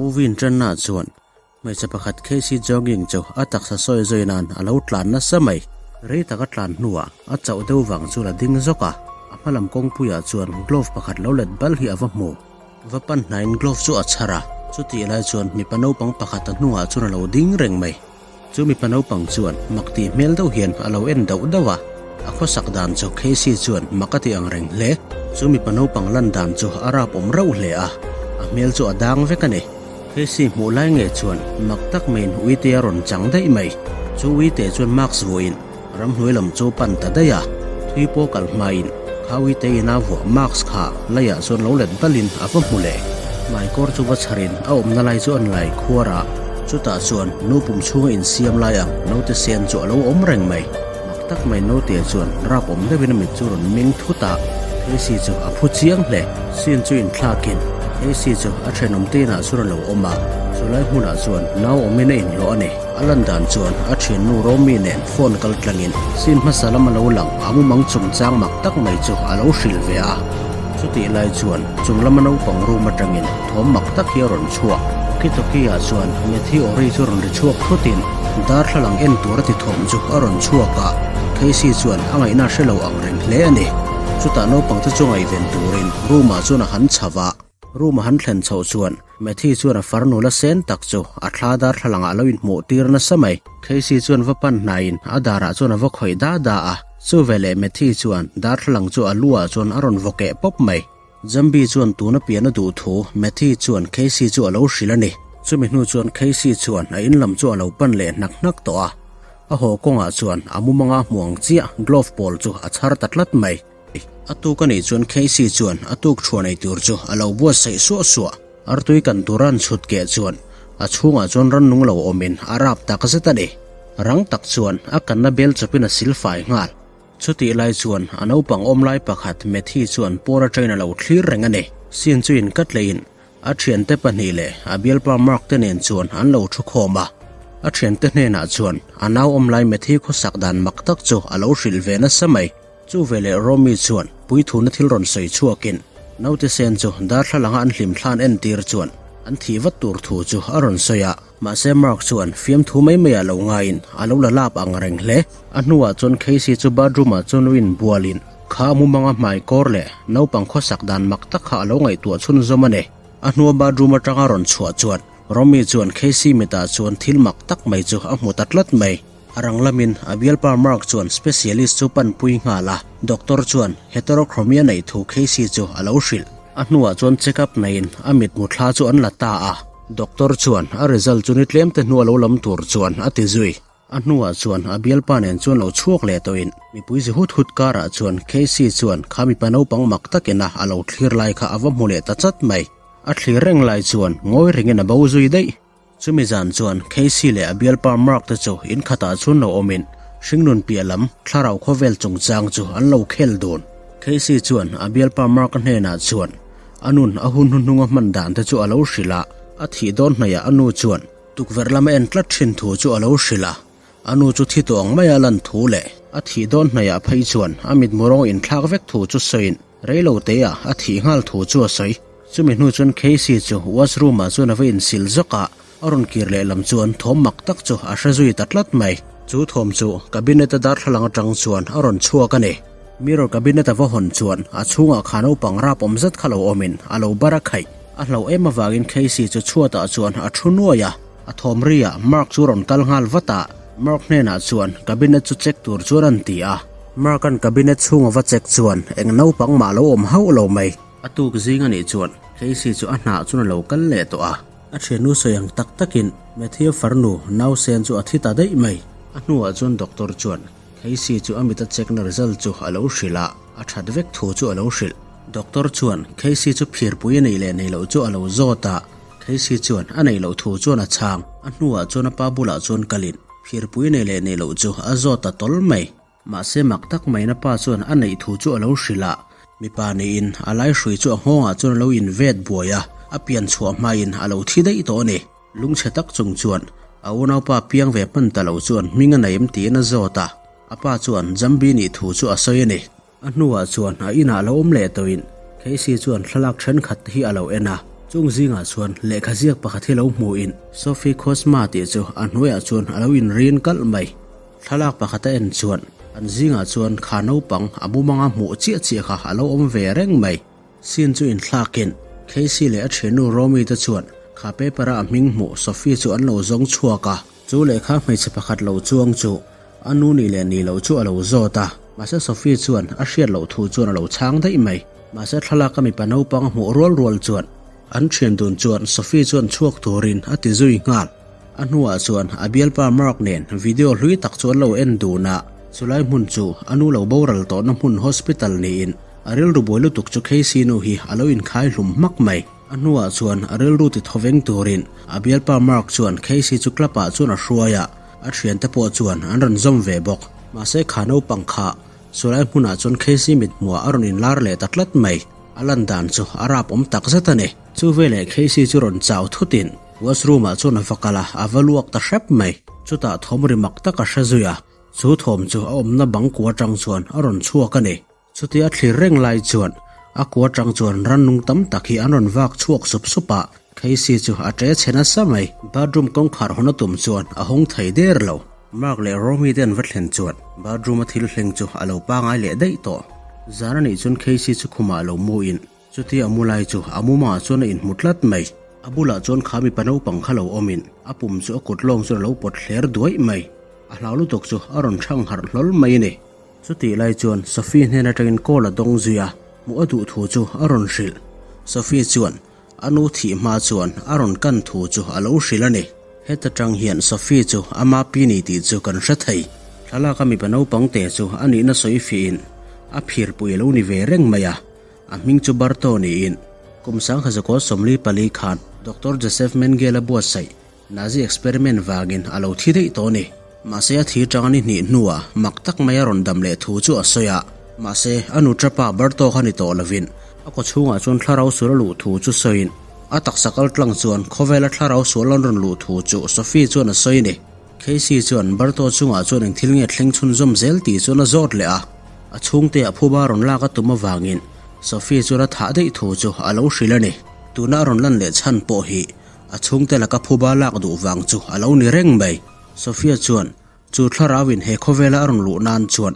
Movie in ṭanna ah chuan hmeichhe pakhat Casey jogging chu a taksa sawi zui nan a lo tlan nasa mai. Rei tak a tlan hnuah a chauh deuh vang chu la ding zawk a, a hma lam kawngpuiah chuan glove pakhat lo let bal hi a va hmu. Va pan hnaiin glove chu a chhar a, chutih lai chuan mipa naupang pakhat a hnungah chuan a lo ding reng mai. Chu mipa naupang chuan mak tih hmel deuh hian a lo en dauh dauh a, a khawsak dan chu Casey chuan mak a ti ang reng hle. Chu mipa naupang lan dan chu a rap awm reuh hle a, a hmel chu a dang vek a ni. Casey hmuh lai ngei chuan mak tak maiin uite a rawn chang daih mai. Chu uite chuan mask vuahin ramhnuai lam chu pan ta daih a, thui pawh kal hmain kha uite ina vuah mask kha leiah chuan lo let balin a va hmu leh. Hmaikawr chu va chharin a awmna lai chu an lai khuar a, chutah chuan nu pum chhunga insiam lai ang naute sen chu a lo awm reng mai. Mak tak mai naute chuan rap awm deuhin a mit chu rawn meng thut a, Casey chu a phu chiang hle. Scene chu inthlakin Casey chu a thenawm te inah chuan a lo awm a, chulai hmunah chuan nau awmin a inhlawh a ni. A lan dan chuan a thiannu Romi nen phone kal tlangin scene hmasa lam a lo lang a mumang chungchang mak tak mai chu a lo hrilh ve a. Chutih lai chuan chung lama naupang room atangin thawm mak tak hi a rawn chhuak. Walkie-talkie ah chuan Matthew Ori chu rawn ri chhuak thutin darthlalang en tur a ti thawm chu a rawn chhuak a, Casey chuan a ngaihna hre lo ang reng hle a ni. Chutah naupang te chu ngaihven turin room ah chuan a han chho a. Room a han thlen chhoh chuan Matthew chuan a farnu la sen tak chu a thla darthlalang ah lo inhmuh tir nasa mai. Casey chuan va pan hnaiin a darah chuan a va khawih da da a. Chu veleh Matthew chuan darthlalang chu a lu ah chuan a rawn vaw keh pawp mai. Zombie chuan tuna pian a duh thu Matthew chuan Casey chu a lo hrilh a ni. Chumi hnu chuan Casey chuan a in lam chu a lo pan leh hnak hnak tawh a. A haw kawngah chuan a mumanga hmu ang chiah glove pawl chu a chhar ta tlat mai. A tuk a nih chuan Casey chuan a tuk thuah nei tur chu a lo buatsaih suah suah. Artui kan tur a an chhut keh chuan a chhungah chuan rannung lo awmin a rap tak zet a ni. Rang tak chuan a kanna bel chawpin a sil fai nghal. Chutih lai chuan a naupang awm lai pakhat Matthew chuan pawn atangin a lo thlir reng a ni. Scene chu in cut leiin a thiante pahnih leh a bialpa Mark te nen chuan an lo thu khawm a. A thiante hnenah chuan a nau awm lai Matthew khawsak dan mak tak chu a lo hrilh ve nasa mai. Chu veleh Romy chuan puithuna thil rawn sawi chhuakin naute sen chu darthlalanga an hlimthlan entir chuan an thih vat tur thu chu a rawn sawi a. Mahse Mark chuan fiamthu mai mai ah lo ngaiin a lo la lap ang reng hle. A hnuah chuan Casey chu bathroom ah chuan luin bualin kha a mumanga hmai kawr leh naupang khawsak dan mak tak kha a lo ngaihtuah chhunzawm a ni. A hnua bathroom atanga rawn chhuah chuan Romy chuan Casey mitah chuan thil mak tak mai chu a hmu ta tlat mai. A rang lamin a bialpa Mark chuan specialist chu panpui nghal a, doctor chuan heterochromia neih thu Casey chu a lo hrilh. A hnuah chuan check up neiin a mitmu thla chu an la ta a. Doctor chuan a result chu ni tlem te hnu a lo lam tur chuan a ti zui. A hnuah chuan a bialpa nen chuan lo chhuak leh tawhin mipui zi hut hut karah chuan Casey chuan kha mipa naupang mak takin a a lo thlir lai kha a va hmu leh ta chat mai. A thlir reng lai chuan ngawi rengin a bo zui daih. Chumi zan chuan Casey leh a bialpa Mark te chu in khatah chuan lo awmin hringnun piah lam thlarau khawvel chungchang chu an lo khel dun. Casey chuan a bialpa Mark-a hnenah chuan A nun a hun hnuhnunga hman dan te chu a lo hrilh a, a thih dawn hnaihah a nu chuan tukverh lama en tlat thin thu chu a lo hrilh a, a nu chu thi tawh ang maia lan thu leh a thih dawn hnaihah phei chuan a mitmu rawng inthlak vek thu chu sawiin rei lo teah a thih nghal thu chu a sawi. Chumi hnu chuan Casey chu washroom ah chuan a va insil zawk a, a rawn kir leh lam chuan thawm mak tak chu a hre zui ta tlat mai. Chu thawm chu cabinet a darthlalang atang chuan a rawn chhuak a ni. Mirror cabinet a va hawn chuan a chhungah kha naupang rap awm zet kha lo awmin a lo bar a khaih. A hlauh em avangin Casey chu chhuatah chuan a thu nuai a, a thawm riah Mark chu rawn kal nghal vat a, Mark hnenah chuan cabinet chu check tur chuan an ti a. Mark-a'n cabinet chhung a va check chuan eng naupang mah lo awm hauh lo mai. A tuk zing a nih chuan Casey chu a hnah chuan a lo kal leh tawh a. A thiannu sawi ang tak takin Matthew farnu nausen chu a thi ta daih mai. A hnuah chuan doctor chuan Casey chu a mit a check na result chu a lo hrilh a, a that vek thu chu a lo hrilh. Doctor chuan Casey chu phirpui a neih leh neih loh chu a lo zawt a, Casey chuan a neih loh thu chuan a chhang. A hnuah chuan a pa bulah chuan kalin phirpui a neih leh neih loh chu a zawt ta tawl mai. Mahse mak tak maiin a pa chuan a neih thu chu a lo hrilh a, mipa niin a lai hrui chu a nghawngah chuan a lo invet buai a, a pian chhuah hmain a lo thi daih tawh a ni. Lungchhe tak chung chuan a unaupa piang ve hman ta lo chuan hming a nei em tiin a zawt a, a pa chuan Jambi nih thu chu a sawi a ni. A hnuah chuan a inah a lo awm leh tawhin Casey chuan thlalak thenkhat te hi a lo en a. Chung zingah chuan lehkha ziak pakhat hi lo hmuhin Sophie Cosma tih chu a hnuaiah chuan a lo inrin kalh mai. Thlalak pakhat a en chuan an zingah chuan kha naupang a mumanga hmuh chiah chiah kha a lo awm ve reng mai. Scene chu inthlakin Casey leh a thiannu Romy te chuan kha paper a a hming hmuh Sophie chu an lo zawng chhuak a. Chu lehkha hmeichhe pakhat lo chuang chu a nu nih leh nih loh chu a lo zawt a, mahse Sophie chuan a hriat loh thu chuan a lo chhang daih mai. Mahse thlalak a mipa naupang a hmuh rual rual chuan an thian dun chuan Sophie chuan chhuak turin a ti zui nghal. A hnuah chuan a bialpa Mark nen video hlui tak chu an lo en dun a, chulai hmun chu a nu lo boral tawhna hmun hospital niin a rilru buai lutuk chu Casey nu hi a lo inkhai hlum hmak mai. A hnuah chuan a rilru ti thaw veng turin a bialpa Mark chuan Casey chu club ah chuan a hruai a, a thiante pawh chuan an rawn zawm ve bawk. Mahse kha naupang kha chulai hmunah chuan Casey mithmuah a rawn inlar leh ta tlat mai. A lan dan chu a rap awm tak zet a ni. Chu veleh Casey chu rawn chau thutin washroom ah chuan a va kal a, a va luak ta hrep mai. Chutah thawm ri mak tak a hre zui a, chu thawm chu a awmna bang kua atang chuan a rawn chhuak a ni. Chutia thlir reng lai chuan a kua atang chuan rannung tam tak hi an rawn vak chhuak sup sup a, Casey chu a ṭe chhe nasa mai. Bathroom kawngkhar hawn a tum chuan a hawng thei der lo. Mark leh Romy te an va thlen chuan bathroom a thil hleng chu a lo pangai leh daih tawh. Zan a nih chuan Casey chu khumah a lo mu in chutia a mu lai chu a mumangah chuan a inhmu tlat mai. A bulah chuan kha mipa naupang kha lo awmin a pum chu a kut lawng chuan a lo pawt hler duaih mai. A hlau lutuk chu a rawn thang harh hlawl mai a ni. Chutih lai chuan Sophie hnen atangin call a dawng zui a, hmuh a duh thu chu a rawn hrilh. Sophie chuan a nu thih hma chuan a rawn kan thu chu a lo hrilh a ni. Heta tang hian Sophie chu ama pi ni tih chu kan hre thei. Thlalak a mipa naupang te chu a nihna sawi fihin a phirpui a lo ni ve reng mai a, a hming chu Barto niin kum 1944 khan Doctor Joseph Mengele a buatsaih Nazi experiment vangin a lo thi daih tawh a ni. Mahse a thi tang a ni hnih hnuah mak tak mai a rawn dam leh thu chu a sawi a. Mahse a nu tapa Bartawk a ni tawh lovin a kaw chhungah chuan thlarau sual a luh thu chu sawiin a taksa kal tlang chuan khawvela thlarau sual an rawn luh thu chu Sophie chuan a sawi a ni. Casey chuan Bartawk chungah chuan eng thil nge thleng chhunzawm zel tih chuan a zawt leh a. A chhungte ah phuba rawn lak a tum avangin Sophie chuan a thah daih thu chu a lo hrilh a ni. Tuna a rawn lan leh chhan pawh hi A chhungte laka phuba lak duh vang chu a lo ni reng mai. Sophia chuan chu thlarauin he khawvela a rawn luh nan chuan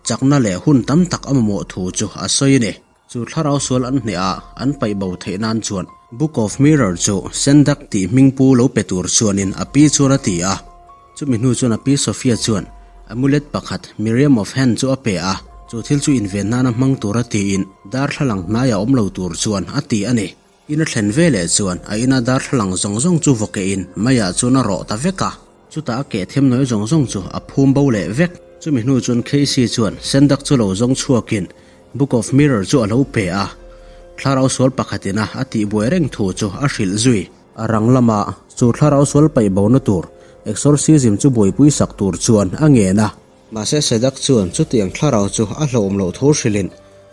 chakna leh hun tam tak a mamawh thu chu a sawi a ni. Chu thlarau sual an hneh a, an paih bo theih nan chuan Book of Mirror chu Sendak tih hming pu lo pe tur chuanin a pi chuan a ti a. Chumi hnu chuan a pi Sophia chuan amulet pakhat Miriam of Hand chu a pe a, chu thil chu inven nana hmang tura tiin darthlalang hnaiah awm lo tur chuan a ti a ni. In a thlen ve leh chuan a ina darthlalang zawng zawng chu vaw kehin meiah chuan a rawh ta vek a, chutah a keh them nawi zawng zawng chu a phum bo leh vek. Chumi hnu chuan Casey chuan Sendak chu lo zawng chhuakin Book of Mirror chu a lo pe a, thlarau sual pakhatin a a tihbuai reng thu chu a hrilh zui. A rang lama chu thlarau sual paih bona tur exorcism chu buaipui sak tur chuan a ngen a. Mahse Sedak chuan chutiang thlarau chu a hlauhawm loh thu hrilhin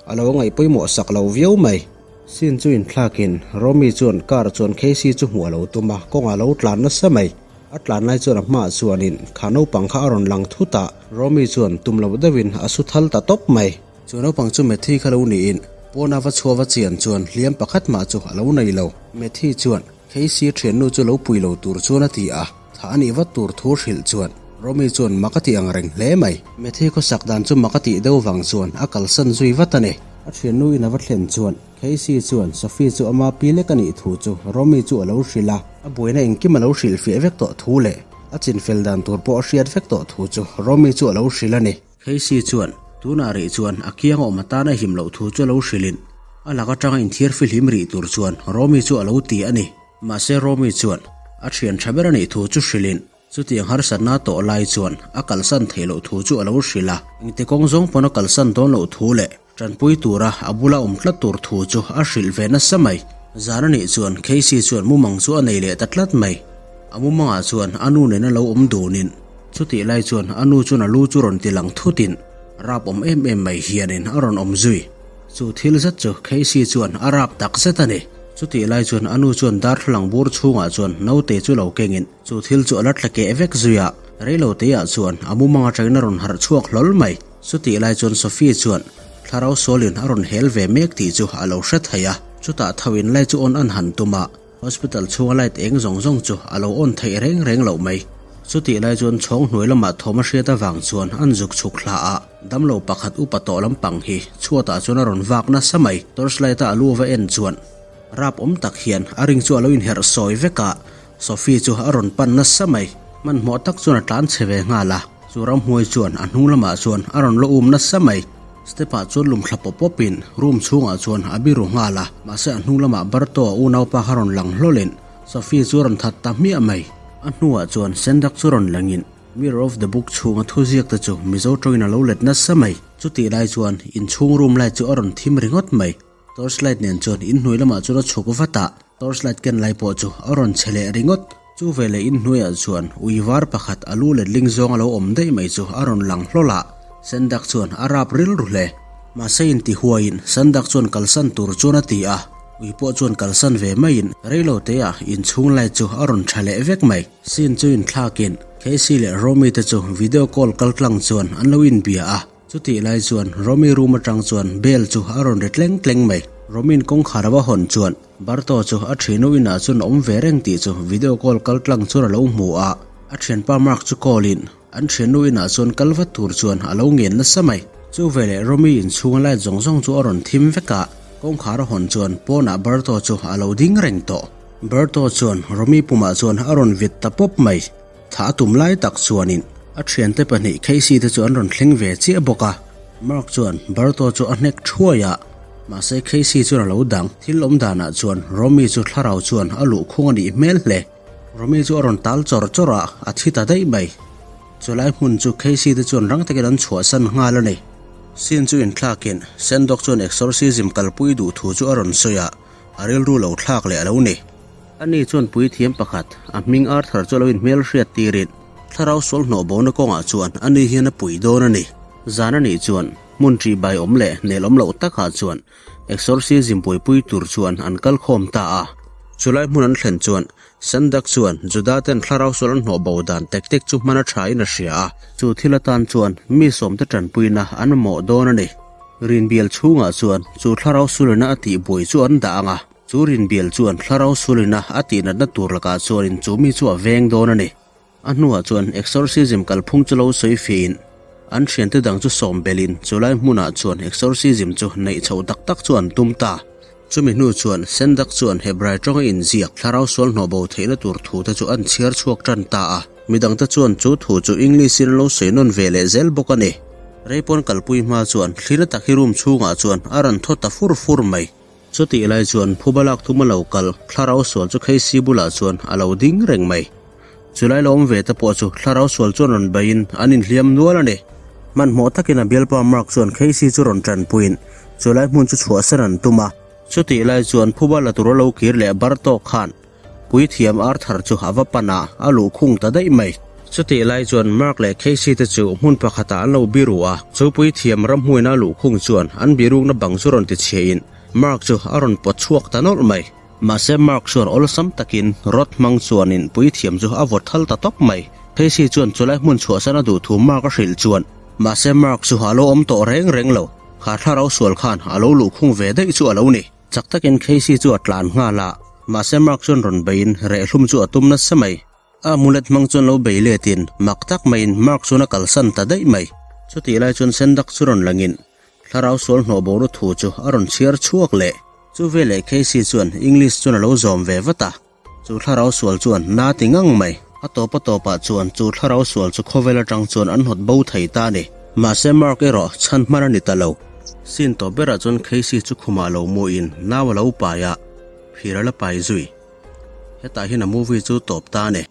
a lo ngaih pawimawh sak lo viau mai. Sin chu inthlakin Romy chuan car chuan Casey chu hmuh a lo tum a, kawngah a lo tlan nasa mai. A tlan lai chuan a hmaah chuanin kha naupang kha a rawn lang thut a, Romy chuan tum loh deuhin a su thal ta tawp mai. Chu naupang chu Matthew kha lo niin pawn a va chhuah va chian chuan hliam pakhat mah chu a lo nei lo. Matthew chuan Casey thiannu chu lo pui lo tur chuan a ti a, thah a nih vat tur thu hrilh chuan Romy chuan mak a tih ang reng hle mai. Matthew khawsak dan chu mak a tih deuh vang chuan a kalsan zui vat a ni. A thiannu in a va thlen chuan Casey chuan Sophie chu ama pi lek a nih thu chu Romy chu a lo hrilh a, a buaina engkim a lo hrilh fiah vek tawh thu leh a chinfel dan tur pawh a hriat vek tawh thu chu Romy chu a lo hrilh a ni. Casey chuan tunah rih chuan a kiang awm atana him loh thu chu a lo hrilhin a lak atanga inthiar fihlim rih tur chuan Romy chu a lo ti a ni. Mahse Romy chuan a thian tha ber a nih thu chu hrilhin chutiang harsatna tawh lai chuan a kalsan theih loh thu chu a lo hrilh a. Engti kawng zawng pawn a kalsan dawn loh thu leh tanpui tura a bula awm tlat tur thu chu a hrilh ve nasa mai. Zan a nih chuan Casey chuan mumang chu a nei leh ta tlat mai. A mumangah chuan a nu nena lo awm dunin chutih lai chuan a nu chuan a lu chu rawn ti lang thutin rap awm em em mai hianin a rawn awm zui. Chu thil zet chu Casey chuan a rap tak zet a ni. Chutih lai chuan a nu chuan darthlalang bur chhungah chuan naute chu lo kengin chu thil chu a la tla keh vek zui a, reilo teiah chuan a mumang atangin a rawn harh chhuak hlawl mai. Chutih lai chuan Sophie chuan thlarau sualin a rawn hel ve mek tih chu a lo hre thei a. Chutah tho in light chu on an han tum a, hospital chhunga light eng zawng zawng chu a lo on theih reng reng loh mai. Chutih lai chuan chhawng hnuai lamah thawm a hriat avang chuan an zuk chhuk hla a, damlo pakhat upa tawh lampang hi chhuatah chuan a rawn vak nasa mai. Torchlight a a lu va en chuan rap awm tak hian a ring chu a lo inherh sawi vek a, Sophie chu a rawn pan nasa mai. Hmanhmawh tak chuan a tlan chhe ve nghal a, chu ramhnuai chuan a hnung lamah chuan a rawn la um nasa mai. Step ah chuan lum thla pawp pawp in room chhungah chuan a biru nghal a, mahse a hnung lamah Barto a unaupa kha rawn lang hlawlin Sophie chu a rawn that ta hmiah mai. A hnuah chuan Sendak chu rawn langin Mirror of the Book chhunga thuziak te chu Mizo tawngin a lo let nasa mai. Chutih lai chuan inchhung room light chu a rawn thim ringawt mai. Torch light nen chuan inhnuai lamah chuan a chhuk vat a, torch light ken lai pawh chu a rawn che leh ringawt. Chu veleh inhnuaiah chuan ui var pakhat a lu letling zawng a lo awm daih mai chu a rawn lang hlawl a, Sendak chuan a rap rilru hle. Mahse inti huaiin Sendak chuan kalsan tur chuan a ti a, ui pawh chuan kalsan ve maiin reilo teah inchhung light chu a rawn tha leh vek mai. Scene chu inthlakin Casey leh Romy te chu video call kaltlang chuan an lo inbia a. Chutih lai chuan Romy room atang chuan bell chu a rawn ri tleng tleng mai. Romy'n kawngkhar a va hawn chuan Barto chu a thianu inah chuan a awm ve reng tih chu video call kal tlang chuan a lo hmu a. A thianpa Mark chu call in an thiannu inah chuan kal vat tur chuan a lo ngen nasa mai. Chu veleh Romy inchhunga light zawng zawng chu a rawn thim vek a, kawngkhar a hawn chuan pawnah Barto chu a lo ding reng tawh. Barto chuan Romy pumah chuan a rawn vit ta pawp mai. Thah a tum lai tak chuanin a thiante pahnih Casey te chu an rawn thleng ve chiah bawk a. Mark chuan Barto chu a hnek thuai a, mahse Casey chuan a lo dang. Thil awm danah chuan Romy chu thlarau chuan a luh khung a nih hmel hle. Romy chu a rawn tal chawr chawr a, a thi ta daih mai. Chulai hmun chu Casey te chuan rang takin an chhuahsan nghal a ni. Scene chu inthlakin Sandok chuan exorcism kalpui duh thu chu a rawn sawi a, a rilru lo thlak leh a lo ni. Ani chuan puithiam pakhat, a hming Arthur chu a lo inhmel hriat tirin, thlarau sual hnawh bona kawngah chuan ani hian a pui dawn a ni. Zan a nih chuan, hmun ṭihbai awm leh nel awm loh takah chuan exorcism buaipui tur chuan an kal khawm ta a. Chulai hmun an thlen chuan, Sandak chuan Juda ten thlarau sual an hnawh bo dan tactic chu hman a ṭhain a hria a. Chu thil atan chuan mi sawmte ṭanpuina an mamawh dawn a ni. Rinbial chhungah chuan chu thlarau sulina a tihbuai chu an dah ang a. Chu rinbial chuan thlarau sulina a tihnatna tur lakah chuanin chu mi chu a veng dawn a ni. A hnuah chuan exorcism kalphung chu lo sawi fiahin an thiante dang chu sawm belhin chulai hmunah chuan exorcism chu neih chhoh tak tak chu an tum ta. Chumi hnu chuan Sendak chuan Hebrai tawnga inziak thlarau sual hnawh bo theihna tur thute chu an chhiar chhuak tan ta a. Midangte chuan chu thu chu English-in an lo sawi nawn ve leh zel bawk a ni. Reipawn kalpui hma chuan thlirna tak hi room chhungah chuan a rawn thaw ta fur fur mai. Chutih lai chuan phuba lak thum a lo kal, thlarau sual chu Kheisi bulah chuan a lo ding reng mai. Chulai lo awm ve te pawh chu thlarau sual chuan rawn beiin an inhliam nual a ni. Hmanhmawh takin a bialpa Mark chuan Kheisi chu rawn tanpuiin chulai hmun chu chhuahsan an tum a. Chutih lai chuan phuba la tur a lo kir leh bar tawk khan Puithiam Arthur chu a va pan a, a luh khung ta daih mai. Chutih lai chuan Mark leh Casey te chu hmun pakhatah an lo biru a, chu puithiam ramhmuina a luh khung chuan an birukna bang chu rawn ti chhiahin Mark chu a rawn pawt chhuak ta nawlh mai. Mahse Mark chuan awlsam takin rod hmang chuanin puithiam chu a vawt thal ta tawp mai. Casey chuan chulai hmun chhuahsan a duh thu Mark a hrilh chuan mahse Mark chu a lo awm tawh reng reng lo, kha thlarau sual khan a lo luh khung ve daih chu a lo ni. Chak takin Casey chu a tlan nghal a, mahse Mark chuan rawn beiin rehhlum chu a tum nasa mai. A amulet hmang chuan lo bei letin mak tak maiin Mark chuan a kalsan ta daih mai. Chutih lai chuan Sendak chu rawn langin thlarau sual hnawh boru thu chu a rawn chhiar chhuak leh. Chu veleh Casey chuan English chuan a lo zawm ve vat a, chu thlarau sual chuan na ti ngang mai. A tawp a tawpah chuan chu thlarau sual chu khawvel atang chuan an hnawt bo thei ta a ni. Mahse Mark erawh chhan hman a ni ta lo. Scene tawp berah chuan Casey chu khumah lo muin nau a lo pai a, phir a la pai zui. Hetah hian a movie chu tawp ta a ni.